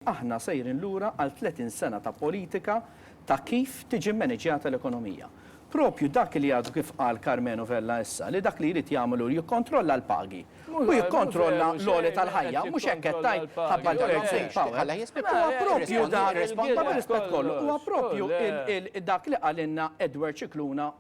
Aħna sejrin lura għal 30 sena ta' politika ta' kif tiġi mmaniġjata l-ekonomija. Propju dak li għadu kif qal Karmenu Vella issa, li dak li jrid jagħmel hu li jikkontrolla l-pagi u jikkontrolla l-għoli tal-ħajja, mhux hekk qed tgħid ħabba l-purchasing power. Huwa propju dak, ma bir-rispett kollu, huwa propju dak li qalilna Edward Scicluna,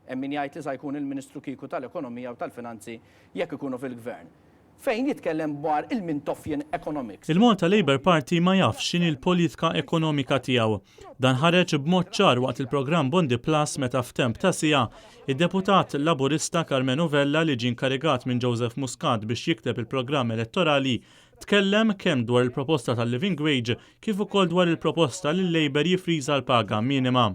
hemm min jgħid li sa jkun il-Ministru kieku tal-Ekonomija u tal-Finanzi jekk ikunu fil-Gvern, fejn jitkellem dwar il-Mintoffjan Economics. Il-Malta Labour Party ma jafx x'inhi l-politka ekonomika tiegħu. Dan ħareġ b'mod ċar waqt il-programm Bondi Plus meta f'temp ta' siegħa, id-Deputat Laburista Karmenu Vella li ġie inkarigat minn Joseph Muscat biex jikteb il-programm elettorali tkellem kemm dwar il-proposta tal-living wage kif ukoll dwar il-proposta li l-Labour jiffriża l-paga minima.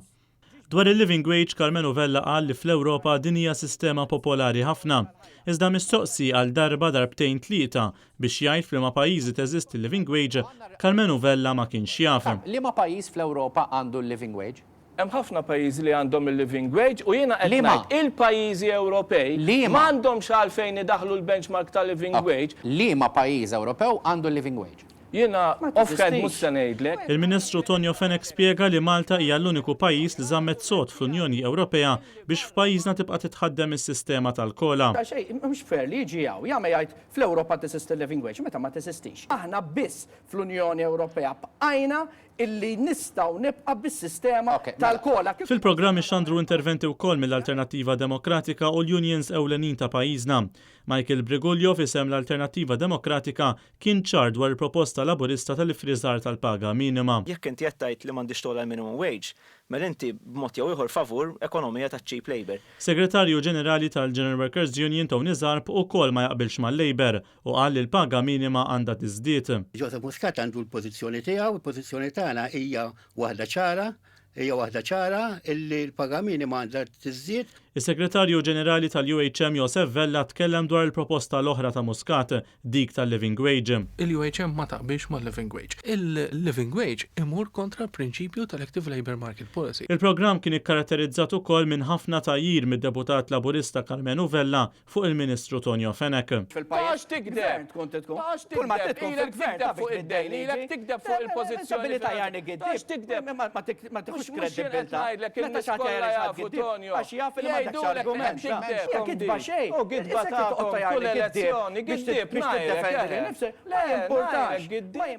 Dwar il-living wage, Karmenu Vella qal li fl-Ewropa din hija sistema popolari ħafna. Iżda mistoqsi għal darba, darbtejn, tlieta biex jgħid f'liema pajjiżi teżisti l-living wage, Karmenu Vella ma kienx jaf. Liema pajjiż fl-Ewropa għandu l-living wage? Hemm ħafna pajjiżi li għandhom il-living wage u jiena qed Liema? ngħid il-pajjiżi Ewropej Liema? m'għandhomx għalfejn idaħħlu l-benchmark ta' living wage. Liema pajjiż Ewropew għandu l-living wage? Jiena off-head mhux se ngħidlek. Il-Ministru Tonio Fenech spjega li Malta hija l-uniku pajjiż li żammet sod fl-Unjoni Ewropea biex f'pajjiżna tibqa' titħaddem is-sistema tal-COLA. Ta' xejn, mhux fair li jiġi hawn, jagħmel jgħid fl-Ewropa teżisti l-living wage meta ma teżistix. Aħna biss fl-Unjoni Ewropea bqajna illi nistgħu nibqa' bis-sistema tal-COLA. Fil-programm ixxandru interventi wkoll mill-Alternattiva Demokratika u l-unions ewlenin ta' pajjiżna. Michael Briguglio f'isem l-Alternattiva Demokratika Kien ċar dwar il-proposta Laburista tal-iffriżar tal-paga minima. Jekk inti qed tgħid li m'għandhiex togħla l-minimum wage, mela inti b'mod jew ieħor favur ekonomija ta' cheap labour. Segretarju Ġenerali tal-General Workers Union Tony Zarb ukoll ma jaqbilx mal-Labour u qal li l-paga minima għandha tiżdied. Joseph Muscat għandu l-pożizzjoni tiegħu, il-pożizzjoni tagħna hija waħda ċara, Hija waħda ċara illi l-paga minima għandha tiżdied. Is-Segretarju Ġenerali tal-UHM Josef Vella tkellem dwar il-proposta l-oħra ta' Muscat, dik tal-living wage. Il-UHM ma taqbilx mal-living wage. Il-living wage imur kontra l-prinċipju tal-Active Labour Market Policy. Il-programm kien ikkaratterizzat ukoll minn ħafna tgħajjir mid-Deputat Laburista Karmenu Vella fuq il-Ministru Tonio Fenech. Toqgħodx tigdeb! Toqgħodx tigdeb! Ilek tigdeb fuq id-dejn, ilek tigdeb fuq il-pożizzjoni finanzjarja. Toqgħodx tigdeb! Mhux mhux jien qed ngħidlek in-nies kollha jafu Tonio. Jgħidulek li qed tigdeb. U gidba tagħkom kull elezzjoni, giddieb ngħidlek eħe. Le, ngħidlek giddieb.